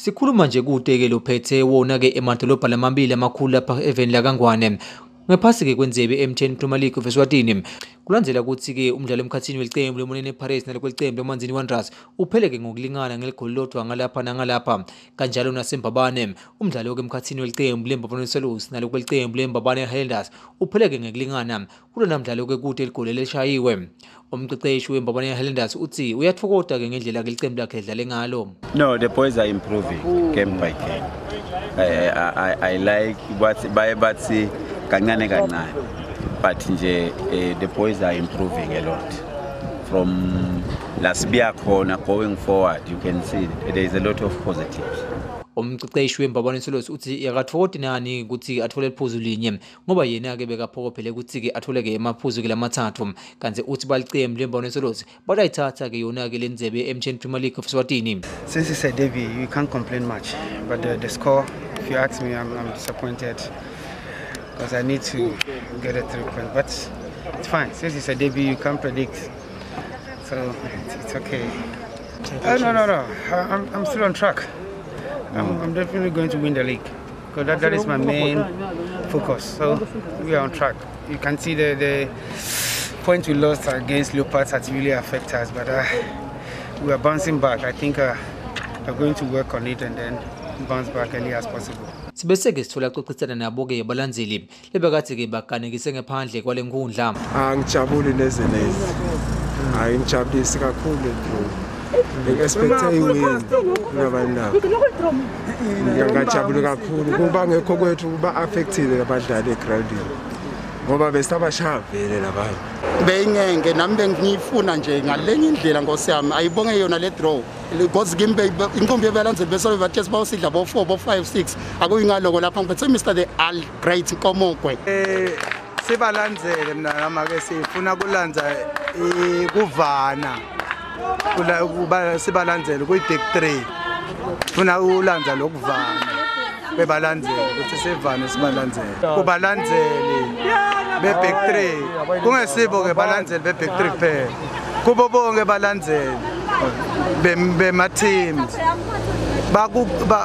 Sikhuluma nje kute-ke lophethe wona-ke emadolobha lamabili amakhulu lapha eveni lakaNgwane. Ngephasi-ke kwendzebe MTN Premier League of Eswatini. Kulandzela kutsi-ke umdlalo emkhatsini welicembu leMoneni Pirates nalokwelicembu leManzini Wanderers upheleke ngokulingana ngeligoli lodwa ngalapha nangalapha. Kanjalo naseMbabane umdlalo-ke emkhatsini welicembu leMbabane Swallows nalokwelicembu leMbabane Highlanders upheleke ngekulingana. Kulona mdlalo-ke kute ligoli lelishayiwe. Umqeqeshi weMbabane Highlanders uthi uyatfokota-ke ngendlela ke licembu lakhe lidlale ngalo. No, the boys are improving game by game. I like what baye bathi kancane kancane, but nje the boys are improving a lot. From lasibuya khona going forward, you can see there is a lot of positives. Umqeqeshi weMbabane Swallows uthi akatfokoti nani ukuthi athole liphuzu linye ngoba yena-ke bekaphokophele ukuthi-ke athole-ke emaphuzu-ke lamathathu, kanti uthi balicembu leMbabane Swallows batayithatha-ke yona-ke le ndzebe ye-MTN Premier League of Eswatini. Since it's a derby, you can't complain much. But the score, if you ask me, I'm disappointed because I need to get a 3 point. But it's fine. Since it's a derby, you can't predict. So it's okay. No. I'm still on track. I'm definitely going to win the league because that is my main focus. So we are on track. You can see the point we lost against Leopards has really affected us, but we are bouncing back. I think we're going to work on it and then bounce back early as possible. Sibese-ke sithola xoxisana nabo-ke balandzeli lebekade-ke baganekise ngephandle kwale nkundla. Angijabuli neze neze, hayi, ngijabulisi kakhulu le draw. Bengi-expecte i-win kungabani nabo. Ngiyajabula kakhulu kuba ngekho kwethu kuba-affectile abadlali egrawundini ngoba besabashaya vele labanye. Beyingenge nami bengiyifuna nje ngalenye indlela, nkosi yami, ayibonge yona le draw because kimi inqumbi yebalandzeli besolo bathe sibawusidla bo 4 bo 5 6 akuyingaloko lapha ngiphethe Mr the Al Great Nkomokwe. Sibalandzele mina nama ke sifuna kulandza kuvana kula kuba sibalandzele kuyi big 3, funa ulandza lokuvana bebalandzele ukuthi sivane sibalandzele kubalandzeli be big 3, kungesibo ke balandzeli be big 3 kuphela, kubo bonke balandzeli bema teams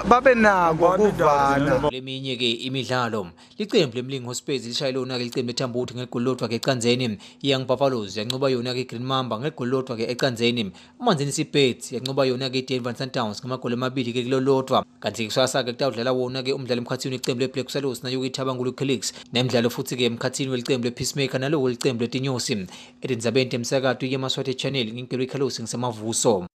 babe nako kuvana. Leminye-ke imidlalo, licembu lemlingo Spurs lishaye lona-ke licembu leThambuthi ngegoli lodwa-ke ecandzeni. Young Buffaloes yancoba yona-ke iGreen Mamba ngegoli lodwa-ke ecandzeni. Amanzini Sea Birds yancoba yona-ke iDenver Sundowns ngamagoli amabili-ke kulolodwa. Kanti kusasa-ke kutawudlala wona-ke umdlalo emkhathini welicembu le-Black Swallows nayo-ke iThabankulu Calix, nemidlalo futhi-ke emkhathini welicembu le-Peacemaker nalowo licembu leTinyosi. Etindzabeni temsakato yeMaswati Channel, ngingikelwe Carlos ngisemavuso.